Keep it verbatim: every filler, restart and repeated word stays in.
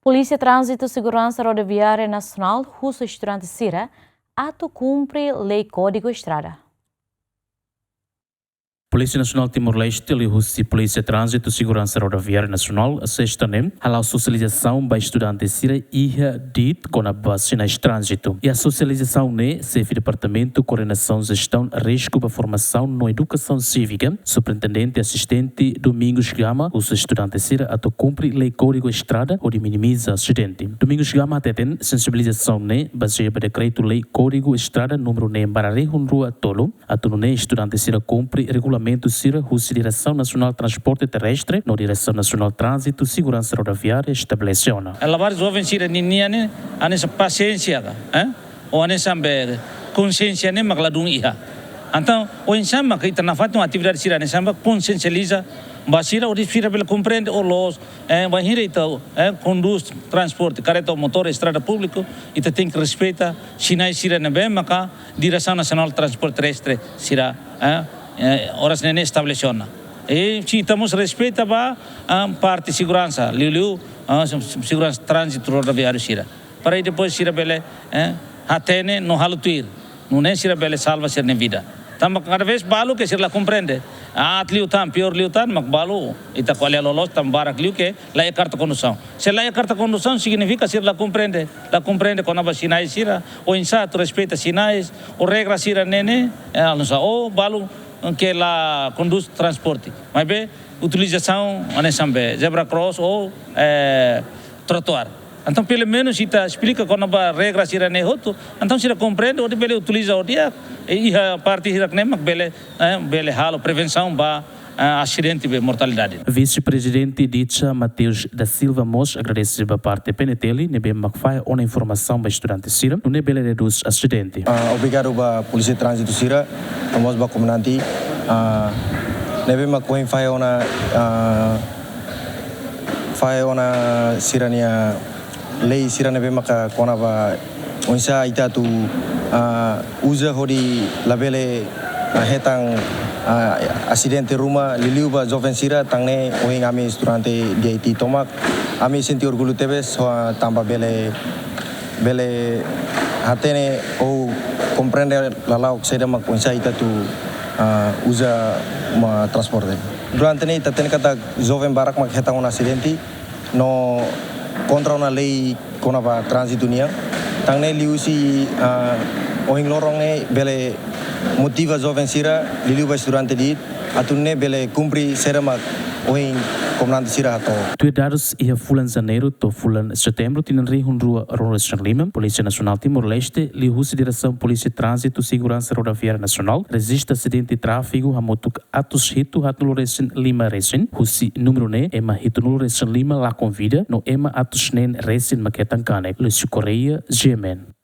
Polísia Tránzitu Seguransa Rodoviária Nasionál husu estudante sira atu kumpre lei Kódigu Estrada. Polísia Nasionál Timor-Leste liuhusi Polísia Tránzitu Seguransa Rodoviária Nasionál, SESTA ne'e, hala'o sosializasaun ba estudante sira iha DIT kona-ba sinais tránzitu. Iha sosializasaun ne'e, Xefe Departamentu Koordenasaun Jestaun Risku ba Formasaun no Edukasaun Sívika, Superintendente Asistente Domingos Gama, husu estudante sira atu kumpre lei Kódigu Estrada hodi minimiza asidente. Domingos Gama hateten, sensibilizasaun ne'e bazeia ba Dekretu-Lei Kódigu Estrada númeru neen barra rihun rua tolu, atu nune'e estudante sira kumpre regulamentu sira husi Diresaun Nasionál Transporte Terrestre no Diresaun Nasionál Tránzitu Seguransa Rodoviária estabelese ona. Labarik joven sira ninian ne'e, hanesan pasiénsia ka, eh? Ou hanesan be konsiénsia ne'e mak ladún iha. Entaun, oinsá mak ita nafatin atividade sira hanesan ba konsiensializa ba sira hodi sira bele komprende ou loos, eh, bainhira ita, eh, kondús transporte, karreta ou motór, estrada públiku, ita tenke respeita sinais sira ne'ebé maka Diresaun Nasionál Transporte Terrestre sira, eh, eh, oras ne'e ne'e estabelese ona. I se ita mós respeita ba, ah, parte seguransa, liuliu, ah, se-, se-, seguransa tránzitu rodoviáriu sira. Para i depois sira bele, eh, hatene no halo tuir. Nune'e sira bele salva sira-nia vida. Tanba kada vez balu ke sira la komprende. Aat liután, piór liután, mak balu ita ko'alia loloos, tanba barak liu ke la iha karta kondusaun. Se la iha karta kondusaun signifika sira la komprende. La komprende kona-ba sinais sira, oinsá atu respeita sinais, ou regra sira ne'e ne'e, eh, hanesan, ou balu ke la kondús transporte. Maibé utilizasaun hanesan be zebra cross ou, eh, trotoar. Entaun, pelumenus ita esplika kona-ba regra sira ne'e hotu, entaun sira komprende hodi bele utiliza hodi, eh, iha parte hirak ne'e mak bele, eh, bele halo prevensaun ba, eh, asidente be mortalidade. Vise-Prezidente DITSA Mateus da Silva mós agradese ba parte PNTL ne'ebé mak fahe ona informasaun ba estudante sira, nune'e bele redús asidente. Ah, obrigadu ba Polísia Tránzitu sira, no mós ba komandante, ah, ne'ebé mak ohin fahe ona, ah, fahe ona sira-nia lei sira ne'ebé maka kona-ba oinsá ita atu, ah, uza hodi labele, ah, hetan, ah, asidente ruma, liuliu ba joven sira. Tan ne'e ohin ami estudante DIT tomak, ami sente orgullu tebes, ah, tanba bele, bele hatene ou komprende lala'ok saida mak oinsá ita atu, ah, uza mak transporte. Durante ne'e ita hatene katak joven barak mak hetan ona asidente, no kontra ona lei kona-ba tránzitu nian. Tan ne'e liuhusi, ah, ohin loron ne'e bele motiva joven sira, liuliu ba estudante DIT, atu nune'e bele kumpre saida mak ohin komandante sira hato'o. Tuir dadus iha fulan Janeiru to'o fulan Setembru tinan rihun rua ruanulu-resin-lima, Polísia Nasionál Timor-Leste liuhusi Diresaun Polísia Tránzitu Seguransa Rodoviária Nasionál rejista asidente tráfegu hamutuk atus hitu haatnulu-resin-lima resin, husi númeru ne'e ema hitunulu-resin-lima lakon vida no ema atus neen resin mak hetan kanek. Lúcio Correia, GMN.